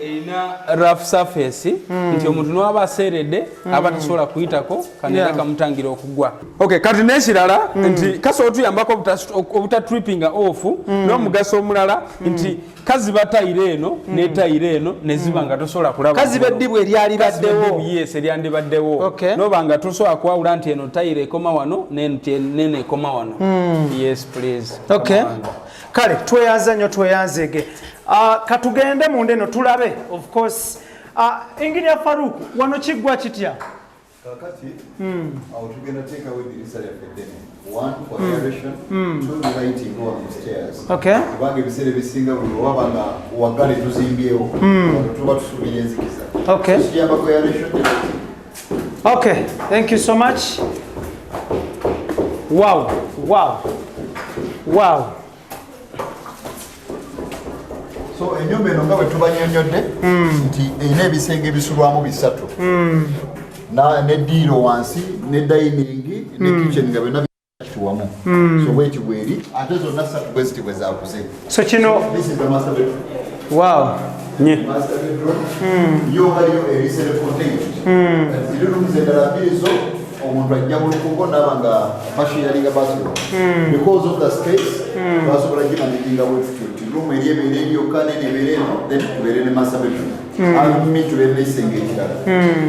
erina rough surface, nti omuntu niwaba aseeredde aba tasobola kuyitako kano, era kamutangira okugwa. Okay, kati n'ekirala nti kasobola otuyambako obutatrippinga off. N'omugaso omulala nti kaziba tayiro eno ne tayiro eno neziba nga tosobola kulaba. Kaziba eddibu eryalibaddewo. Yes, eryandibaddewo. Noba nga tosobola kwawula nti eno tayiro ekoma wano neno ekoma wano. Yes, please. Okay. Kale tweyanza nnyo, tweyanzege. Katugende munda eno tulabe. Of course, Engineer Faruk, wano kiggwa kitya? Kakati awo tugenda teekawo edirisa lyaffe eddene, one for aeration, two the lighting wano mu stairs. Kubanga ebiseera ebisinga buli wewaba nga waggale tuzimbyewo, wano tuba tusuubira enzikiza. Okay. So kiyambako aeration. Okay, thank you so much. Wow. So ennyumba eno nga bwe tubanyonyodde nti erina ebisenge ebisulwamu bisatu neddiiro wansi ne dining ne kitchen nga byonna wamu. So bweti bweri, ate zonna ssatu bwe ziti bwe zakuze. So kino This is the master bedroom. Nye. Master bedroom yo waliyo eri self contained. Ziri rooms endala bbiri zo omuntu ajja mu lukubo naaba nga basharinga bathroom. Because of the space, basobola gimanaginga bwe tutyo nti room eri ebeera eri yokka, nene ebeera eno, then tubeere ne master bedroom, mi tubeere n'ekisenge ekirala.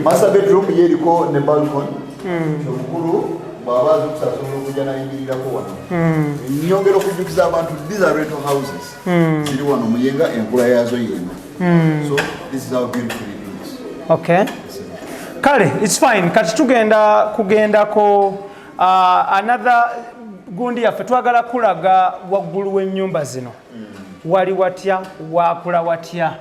Master bedroom ye eriko ne balcony. Omukulu bw'aba azukusa asobola okujja nayimirirako wano. Nyongera okujjukiza abantu, these are rental houses ziri wano Muyenga, enkula yaazo yeeno. So this is how beautiful it looks. Okay. Kale, it's fine. Kati tugenda kugendako another gundi yaffe, twagala kulaga waggulu w'ennyumba zino. Wali watya, wakula watya,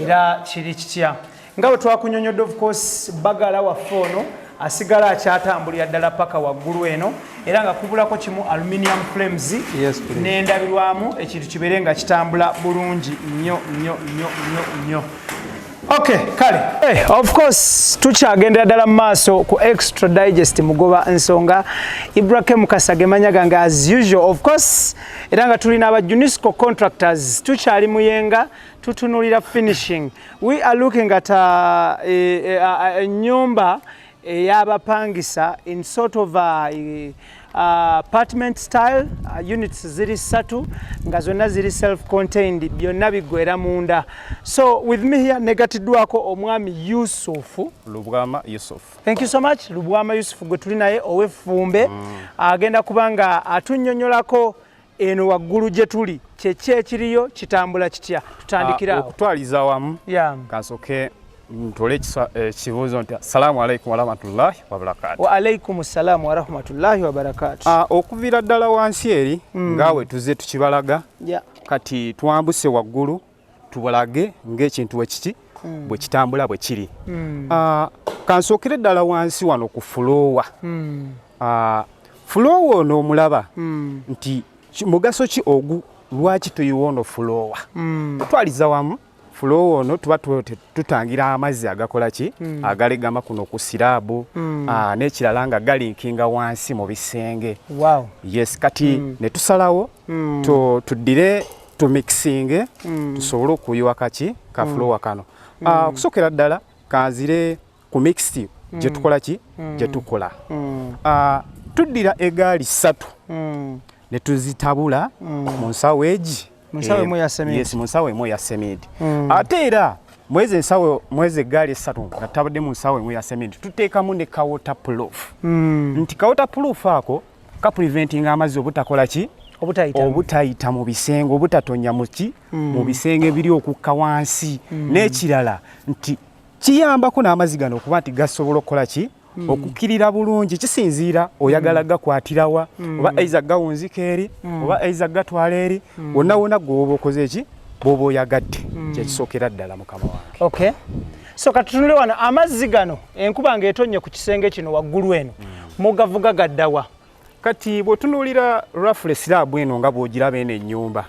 era kiri kitya? Nga bwe twakunyonyodde, of course, bagala waffe ono asigala akyatambulira ddala paka waggulu eno, era nga kubulako kimu, aluminium frames Yes, please. n'endabirwamu, ekintu kibeere nga kitambula bulungi nnyo nnyo nnyo nnyo nnyo. Okay, kale. Hey, of course tukyagendera ddala mu maaso ku Extra Digest Mugoba Nsonga. Ibrahim Kasage manya gange as usual, of course, era nga tulina aba Unesco Contractors, tukyali Muyenga, tutunulira finishing. We are looking at ennyumba ey'abapangisa in sort of a apartment style, units ziri ssatu nga zonna ziri self contained, byonna biggwera munda. So with me here negatiddwako omwami Yusufu. Lubwama Yusuf. Thank you so much, Lubwama Yusufu gwe tuli naye ow'effumbe. Agenda kuba nga atunnyonnyolako eno waggulu gye tuli kyeki ekiriyo, kitambula kitya, tutandikira awo. Okutwaliza awamu, kansooke ntole ekibuuzo nti assalamu alaikum warahmatullahi wabarakatu. Wa alaikum ssalamu warahmatullahi wabarakatu. Okuviira ddala wansi eri nga we tuzze tukibalaga, kati twambuse waggulu tubalage ng'ekintu bwe kiki bwe kitambula bwe kiri. Kansookere ddala wansi wano ku floor. Floor ono omulaba nti mugaso ki ogu, lwaki tuyiwa ono floor? Tutwaliza wamu, floor ono tuba tutangira amazzi agakola ki, agalegama kuno ku slab, n'ekirala nga galeakinga wansi mu bisenge. Yes, kati ne tusalawo tuddire tumixinge tusobole okuyiwa kaki ka floor kano. Okusookera ddala kanzire ku mix gye tukola ki, gye tukola. Tuddira egaali ssatu ne tuzitabula mu nsawo egi. Mu nsawo emu eya cement. Yes, mu nsawo emu eya cement. Ate era mwezi ensawo, mwezi egaali essatu nga tutabudde mu nsawo emu eya cement, tuteekamu ne ka waterproof, nti ka waterproof ako kapreventinga amazzi obutakola ki, obutayita obutayita mu bisenge, obutatonya mu ki, mu bisenge biri okukka wansi. N'ekirala nti kiyambako n'amazzi gano okuba nti gasobola okukola ki, okukkirira bulungi. Kisinziira oyagala gakwatirawa, oba eiza gawunzika eri, oba eiza gatwala eri, wonna wonna gwe oba okoze eki bw'oba oyagadde. Kyekisookera ddala, mukama wange. Okay, so katutunule wano amazzi gano, enkuba ng'etonnye ku kisenge kino waggulu eno, mugavuga gaddawa? Kati bw'otunuulira roughly slab eno nga bw'ogiraba eno ennyumba,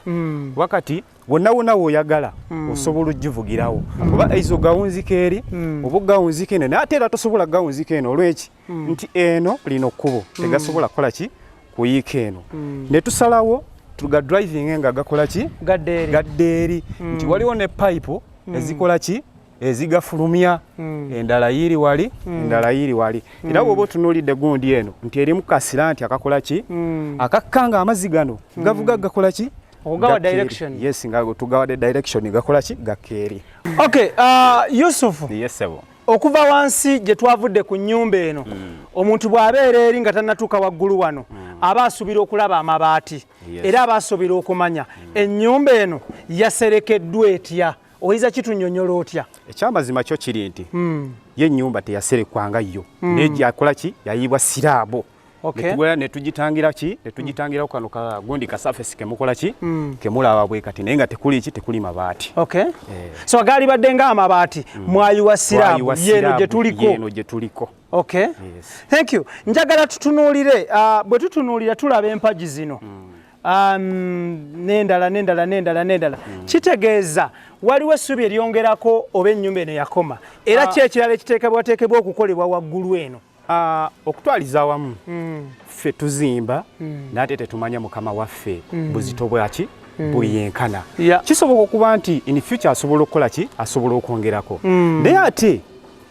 wakati wonna wonna w'oyagala osobola ogivugirawo, oba eizo gawunzika eri, oba ogawunzika eno. Naye ate era tosobola gawunzika eno olweki nti eno lino kkubo, tegasobola kukola ki, kuyiika eno. Ne tusalawo tuga driving nga gakola ki, gadda eri. Gadda eri, nti waliwo ne pipe ezikola ki, ezigafulumya, endala yiri wali, endala yiri wali. Era bw'oba otunuulidde gundi eno nti erimu kasira nti akakola ki, akakkanga amazzi gano gavuga gakola ki. Okugawa Gakka eri. direction. Yes, nga tugawadde direction, gakola ki, gakka eri. Okay, Yusufu. Yes, sebo. Okuva wansi gye twavudde ku nnyumba eno, omuntu bw'abeera eri nga tannatuuka waggulu wano, aba asuubira okulaba amabaati, era aba asuubira okumanya ennyumba eno yaserekeddwa etya. Oyinza kitunyonyola otya? Ekyamazima kyo kiri nti ye ennyumba teyaserekwanga yo, naye gyakola ki, yayibwa slab. Netugula netugitangira ki, netugitangirako kano ka gundi ka surface kemukola ki, kemulaba bwe kati, naye nga tekuli ki, tekuli mabaati. So agaali badde nga amabaati, mwayiwa slab. Twayiwa yeno slab, gye tuliko. Yeno gye tuliko. Yes. Thank you. Njagala tutunuulire, bwe tutunuulira tulaba empagi zino n'endala n'endala n'endala n'endala. Kitegeeza waliwo essubi eryongerako oba ennyumba eno yakoma? Era ki ekirala ekiteekebwateekebwa okukolebwa waggulu eno? Okutwaliza awamu, ffe tuzimba, naye ate tetumanya mukama waffe buzito bwaki bweyenkana. Kisoboka okuba nti in future asobola okukola ki, asobola okwongerako, naye ate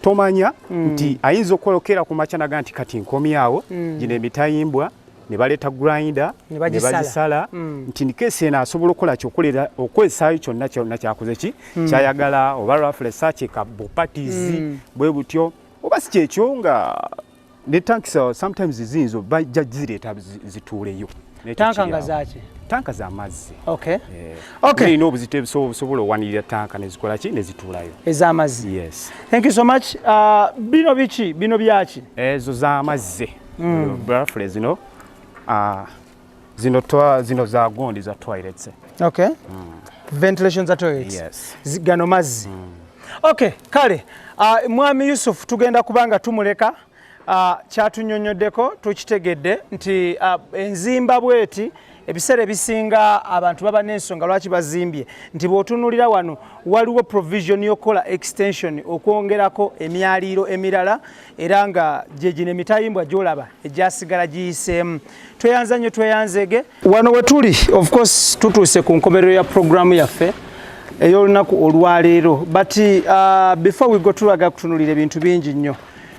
tomanya nti ayinza okukolokera ku makya naga nti kati nkomyawo gino emitayimbwa, ne baleeta grinder. Ne ne bagisala. Bagisala nti nikesi eno asobola okukola ki, okukolera okukozesaayo kyonna kyonna kyakoze ki kyayagala, oba roughly sakyeka bupatizi bwe butyo, oba si kyekyo nga ne tanks sometimes ziyinza bajja zireeta zituuleyo. N'ekyo Tanka kiri nga awo. zaki? Tanka z'amazzi. Okay. Zirina obuzito obusobola owanirira tanka nezikola ki, nezituulayo. Ez'amazzi. Yes. Thank you so much. Bino biki? Bino byaki? Ezo z'amazzi, baffle zino, zino zino za gundi za toilets. Okay, ventilation za toilets. Yes. Gano mazzi. Okay, kale, mwami Yusuf tugenda kubanga tumuleka. Kyatunyonyoddeko tukitegedde nti enzimba bweti ebiseera ebisinga abantu baba n'ensonga lwaki bazimbye, nti bw'otunuulira wano waliwo provision y'okukola extension, okwongerako emyaliiro emirala, era nga gye gino emitayimbwa gy'olaba egyasigala giyiseemu. Tweyanza nnyo, tweyanzege. Wano we tuli, of course tutuuse ku nkomerero ya programu yaffe ey'olunaku olwaleero, but before we go, tulaga kutunulira ebintu bingi nnyo.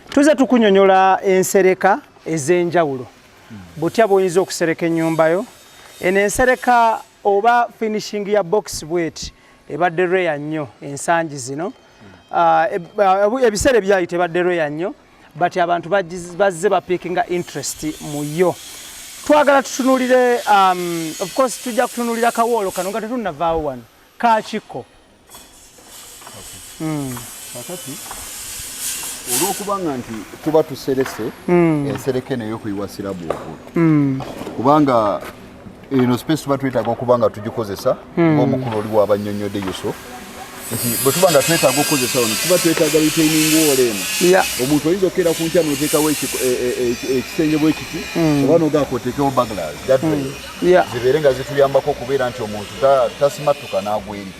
Tuze tukunyonyola ensereka ez'enjawulo, butya bw'oyinza okusereka ennyumba yo. Eno ensereka oba finishing ya box bweti ebadde rare nnyo ensangi zino. Ebiseera ebyayita ebadde rare nnyo, but abantu bazze bapickinga interest mu yo. Twagala tutunulire, of course tujja kutunulira ka wall kano nga tetunnavaawo wano kakiko. Kakati olwokubanga nti tuba tuserese ensereka eno ey'okuyiwa slab waggulu, kubanga eno space tuba twetaaga okuba nga tugikozesa ng'omukulu oli wabannyonnyodde Yusuf, nti bwe tuba nga twetaaga okukozesa wano, tuba twetaaga retaining wall eno. Omuntu oyinza okukeera ku nkya n'oteekawo ekisenge bwe kiti, oba nogaako oteekewo burglars guardrails zibeere nga zituyambako okubeera nti omuntu tasimattuka n'agwa eri.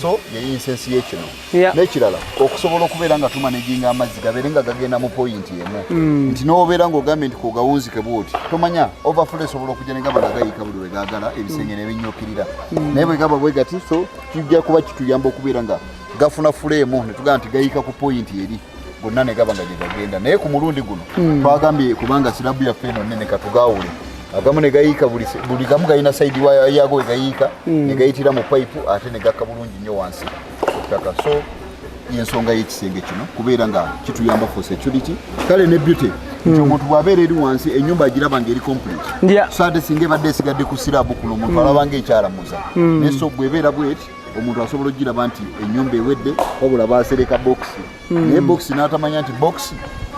So ye essence y'ekino. N'ekirala, okusobola okubeera nga tumanaginga amazzi gabeere nga gagenda mu point emu, nti n'obeera ng'ogambye nti kogawunzike bwoti, tomanya overflow esobola okujja ne gaba nga gayiika buli we gaagala, ebisenge ne binnyukirira. Naye bwe gaba bwe gati, so kijja kuba kituyamba okubeera nga gafuna frame, ne tugamba nti gayiika ku point eri gonna ne gaba nga gye gagenda. Naye ku mulundi guno twagambye kubanga slab yaffe eno nene, katugawule agamu ne gayiika buli gamu galina side yaago we gayiika, ne gayitira mu pipe, ate ne gakka bulungi nnyo wansi ku ttaka. So yensonga y'ekisenge kino kubeera nga kituyamba for security, kale ne beauty, nti omuntu bw'abeera eri wansi ennyumba agiraba ng'eri complete. So ate singa ebadde esigadde ku slab kuno, omuntu alaba ng'ekyalamuza. Naye so bw'ebeera bweti, omuntu asobola okugiraba nti ennyumba ewedde, wabula basereka box, naye box n'atamanya nti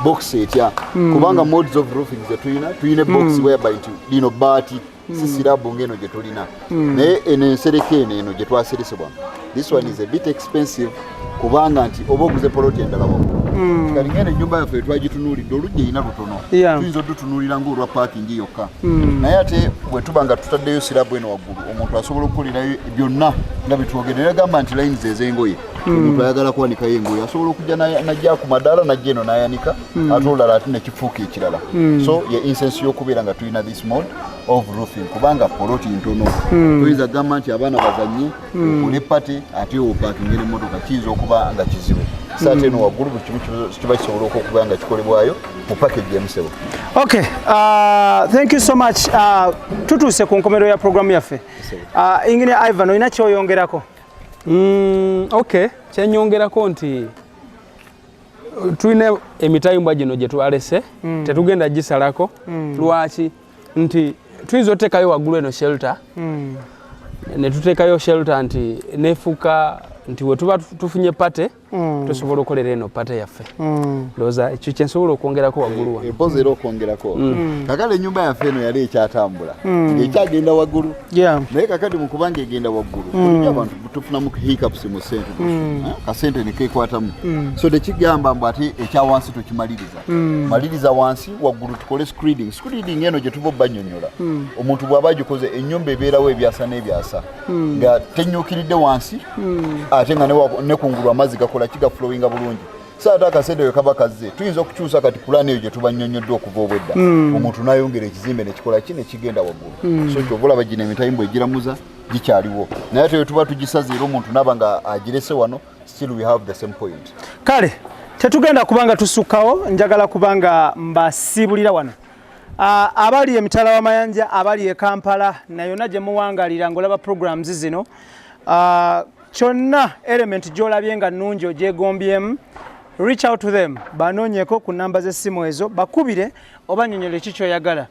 box etya, kubanga modes of roofing zetulina, tulina box whereby nti lino baati, si slab ng'eno gye tulina. Naye eno ensereka eno gye twaseresebwa, this one is a bit expensive, kubanga nti oba oguze poloti endala waggulu. Kati ng'eno ennyumba yaffe twagitunuulidde, olujja erina lutono, tuyinza odutunuulira ng'olwa parking yokka. Naye ate bwe tuba nga tutaddeyo slab eno waggulu, omuntu asobola okukolerayo byonna nga bitwogedde. Nagamba nti lines ez'engoye, omuntu ayagala kuwanikayo engoye asobola okujja najja ku madaala, najja eno n'ayanika, ate olulala ate nekifuuka ekirala. So ye essence y'okubeera nga tulina this mode of roofing, kubanga poloti ntono, toyinza kugamba nti abaana bazanye, okole party, ate opaakinge n'emmotoka, kiyinza okuba nga kizibu. So ate eno waggulu buli kimu kiba kisobola okuba nga kikolebwayo mu package emusebo. Okay, thank you so much. Tutuuse ku nkomerero ya programu yaffe. Engineer Ivan, olina kyoyongerako? Okay, kyenyongerako nti tulina emitayimbwa gino gye twalese, tetugenda gisalako. Lwaki? Nti tuyinza otuteekayo waggulu eno shelter, ne tuteekayo shelter nti nefuuka nti we tuba tufunye party. Tusobola okukolera eno party yaffe. Ndowooza ekyo kyensobola okwongerako waggulu wano. Empozi era okwongerako, kakale ennyumba yaffe eno yali ekyatambula, ng'ekyagenda waggulu. Naye kakati mu kubanga egenda waggulu, bulijjo abantu tufunamu hiccups mu sente, kasente ne kekwatamu. So tekigamba mbu ate ekya wansi tokimaliriza. Maliriza wansi, waggulu tukole screening. Screening eno gye tuva obbanyonnyola, omuntu bw'aba agikoze, ennyumba ebeerawo ebyasa n'ebyasa nga tenyukiridde wansi, ate nga ne kungulu amazzi gakola kigaflowinga bulungi. So ate akasente we kaba kazze, tuyinza okukyusa kati pulaani eyo gye tubannyonnyodde okuva obwedda, omuntu n'ayongera ekizimbe nekikola ki, nekigenda waggulu. So kyova olaba gino emitayimbwa egiramuza gikyaliwo, naye ate we tuba tugisaze era omuntu naaba nga agirese wano, still we have the same point. Kale tetugenda kubanga tusukkawo, njagala kubanga mbasiibulira wano. Abali emitala w'amayanja, abali e Kampala na yonna gye muwangalira ng'olaba programs zino, kyonna element gy'olabye nga nnungi ogyegombyemu, reach out to them, banoonyeko ku namba z'essimu ezo, bakubire oba nnyonnyole ki ky'oyagala.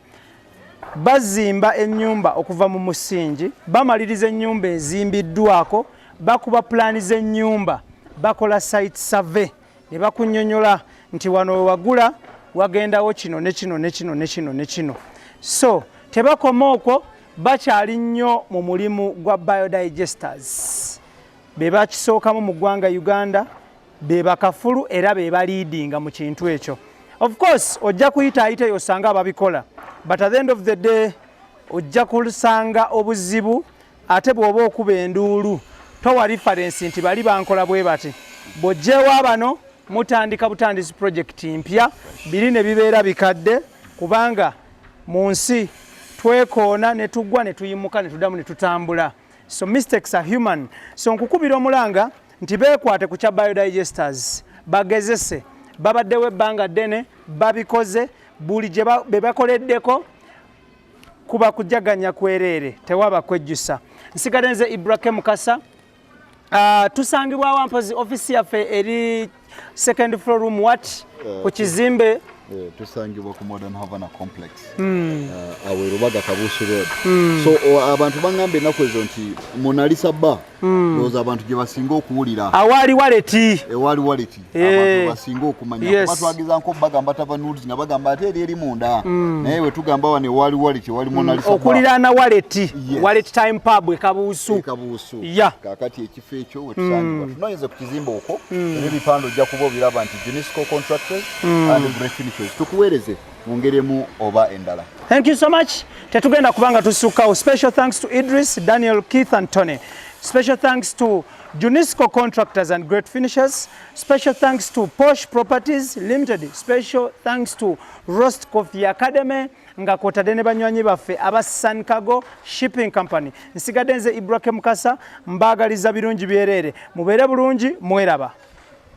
Bazimba ennyumba okuva mu musingi, bamaliriza ennyumba ezimbiddwako, bakuba pulaani z'ennyumba, bakola site survey ne bakunnyonnyola nti wano we wagula wagendawo kino ne kino ne kino ne kino ne kino. So tebakoma okwo, bakyali nnyo mu mulimu gwa biodigesters, be bakisookamu mu ggwanga Uganda, be bakafulu era be baliidinga mu kintu ekyo. Of course ojja kuyitaayita eyo osanga ababikola, but at the end of the day ojja kusanga obuzibu. Ate bw'oba okuba enduulu, towa reference nti bali bankola bwe bati. Bw'ojjeewo abano, mutandika butandisi project mpya, biri ne bibeera bikadde, kubanga mu nsi twekoona ne tugwa ne tuyimuka ne tuddamu ne tutambula. So mistakes are human. So nkukubira omulanga nti beekwate ku kya biodigesters, bagezese, babaddewo ebbanga ddene babikoze. Buli gye be bakoleddeko kuba kujaganya kwereere, tewaba kwejjusa. Nsigadde nze Ibrahim Mukasa. Tusangibwa mpozi ofisi yaffe eri second floor, room what, ku kizimbe? Tusangibwa ku Modern Havana Complex, awo e Rubaga, Kabuusu Road. So abantu baŋŋamba ennaku ezo nti Monalisa Bar, ndowooza abantu gye basinga okuwulira. Awaali waleti. Ewaali waleti. Abantu basinga okumanya, kuba twagezanko bagamba tava nudes nga bagamba ate eri munda, naye we tugamba wano ewaali waleti, ewali Monalisa Bar. Okuliraana waleti. Wallet Time Pub e Kabuusu. E Kabuusu. Kakati ekifo ekyo wetusangibwa, tunoonyeze ku kizimbe okwo, era ebipande ojja kuba obiraba nti Junisco Contractors and Great Finishes. Tukuweereze mu ngeri emu oba endala. Thank you so much. Tetugenda kubanga tusukkawo. Special thanks to Idris, Daniel, Keith and Tony. Special thanks to Junisco Contractors and Great Finishers. Special thanks to Posh Properties Limited. Special thanks to Roast Coffee Academy nga kwotadde ne banywanyi baffe aba Sancargo Shipping Company. Nsigadde nze Ibrahim Mukasa, mbaagaliza birungi byereere. Mubeere bulungi, mweraba.